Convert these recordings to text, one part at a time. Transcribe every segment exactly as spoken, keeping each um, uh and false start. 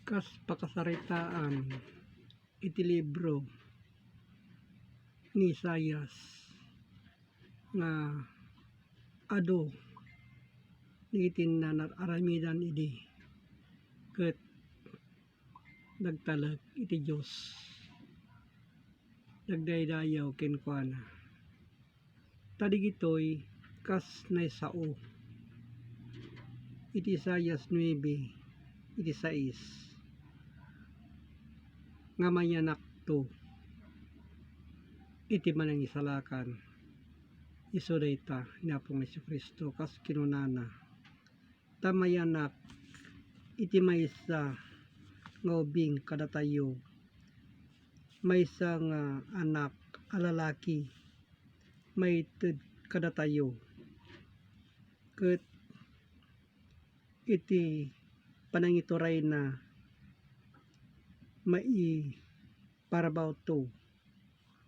Kas pakasaritaan iti libro ni Isaias nga adu dagiti nanararamidan idi ket nagtalek iti Dios, nagdaydayaw kenkuana. Ta digitoy kas naisao iti Isaias nuebe, iti sais, nga mayanakto iti Manangisalakan. Isu dayta ni Apo nga Jesu-Cristo, kas kinunana, ta mayanak iti maysa nga ubing kadatayo, maysa nga anak a lalaki maited kadatayo, ket iti panangiturayna maiparabawto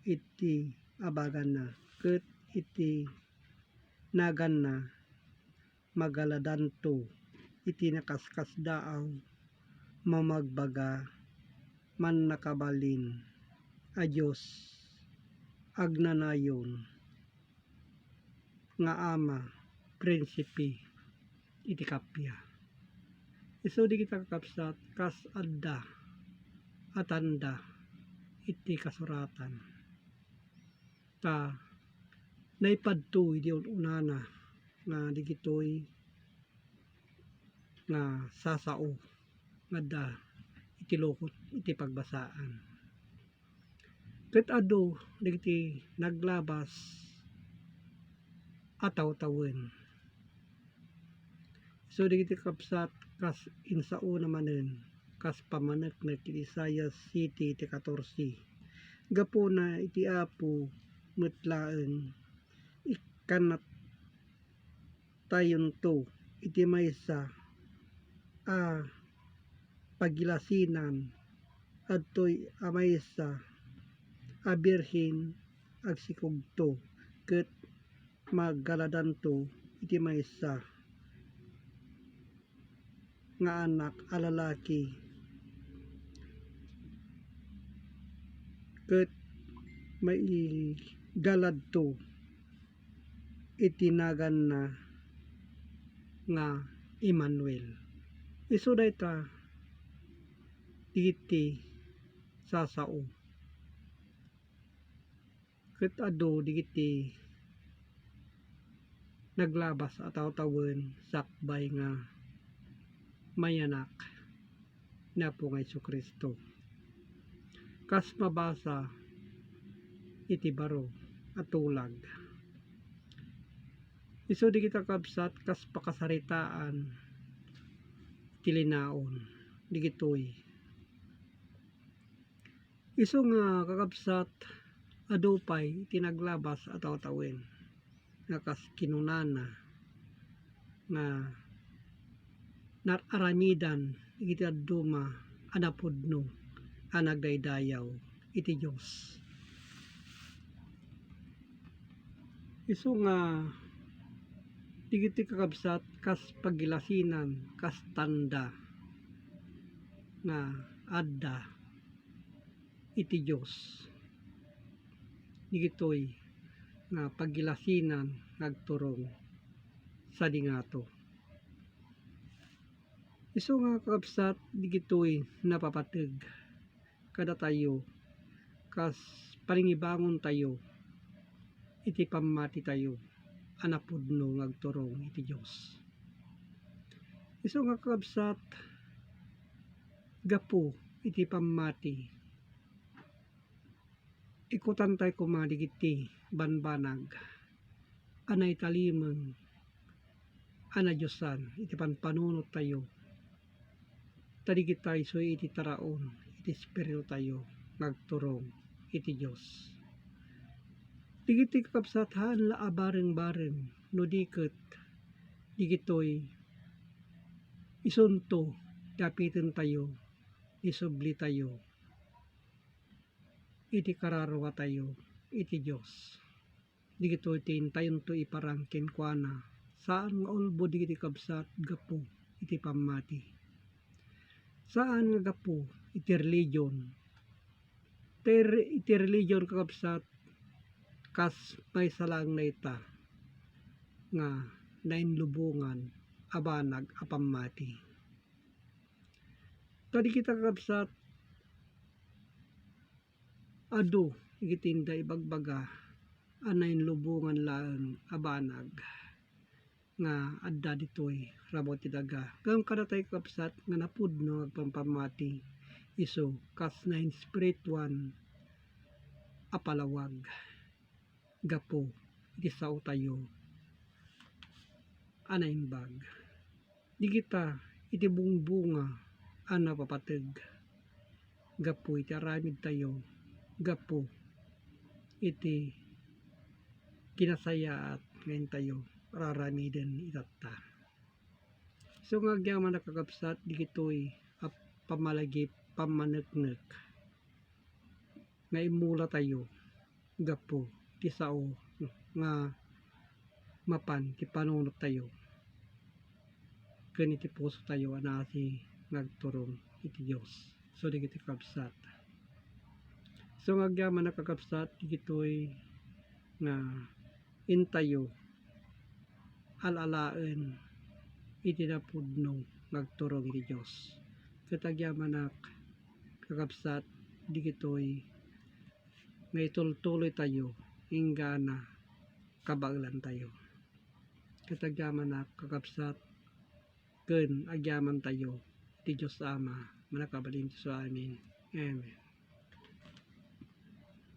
iti abaganna, ket iti naganna magaladanto iti nakaskasdaaw, mamagbaga, mannakabalin a Dios, agnanayon nga Ama, Prinsipe iti kappia. Isu dagiti kakabsat, kas adda a tanda iti kasuratan. Ta naipadto idi un-unana nga digitoy nga sasao nga adda iti lukot iti pagbasaan. Ket adu dagiti naglabas a tawtawen. So, dagiti kabsat, kas insaona manen, kas pammaneknek iti Isaias siete iti katorse, gapuna iti Apo met laeng ikkannatayonto iti maysa a pagilasinan, adtoy a maysa a birhen agsikogto, ket magaladanto iti maysa nga anak a lalaki, ket maigaladto iti naganna nga Emmanuel. Isu dayta dagiti sasao. Ket adu dagiti naglabas a tawtawen sakbay nga mayanak ni Apo nga Jesu-Cristo. Kas mabasa iti baro a tulag. Isu dagiti kakabsat, kas pakasaritaan ti linaon dagitoy. Isu nga kakabsat, adu pay ti naglabas a tawtawen nga kas kinunana nga nar-aramidan iti dadduma a napudno a nagdaydayaw iti Dios. Isu nga dagiti kakabsat, kas pagilasinan, kas tanda nga adda iti Dios dagitoy nga pagilasinan nga agturong sadi ngato. Isu nga kakabsat, dagitoy napapateg kadatayo kas paningibangontayo iti pammatitayo a napudno nga agturong iti Dios. Isu nga kakabsat, gapu iti pammati, ikutantay koma dagiti banbanag a naitalimeng a nadiosan iti panpanunottayo. Ta digitay isu iti taraon iti espiritutayo nga agturong iti Dios. Digiti kakabsat, haan la a bareng-bareng no di ket digitoy isunto ti apitentayo, ti sublitayo iti kararuatayo iti Dios. Digitoy ti intayonto iparang kenkuana, saan nga ulbod digiti kabsat gapu iti pammati. Saan nga gapu iti religion. Ter-, iti religion, kakabsat, kas maysa laeng dayta nga nainlubongan a banag a pammati. Kadi kita, kakabsat, adu iti inda ibagbaga a nainlubongan laeng a banag nga adda ditoy rabaw ti daga. Ngem kadatayo, kakabsat, nga napudno nga agpampammati, isu kas nainspirituan a palawag gapu iti saotayo a naimbag. Di kita iti bungbunga a napapateg gapu iti aramidtayo, gapu iti kinasayaat nga intayo raramiden itatta. So nga agyaman a, kakabsat, digitoy a pammalagip, pammaneknek nga immulatayo gapu ti sao nga mapan ti panunottayo ken iti pusotayo a nasi nga agturong iti Dios. So, dagiti kakabsat. So, nga agyaman a, kakabsat, digitoy nga intayo al-alaen iti napudno nga agturong iti Dios. Ket agyamanak, kakabsat, digitoy nga itultuloytayo inggana kabaelantayo. Ket agyamanak, kakabsat, ken agyamantayo iti Dios Ama, Mannakabalin ti isu amin. Amen.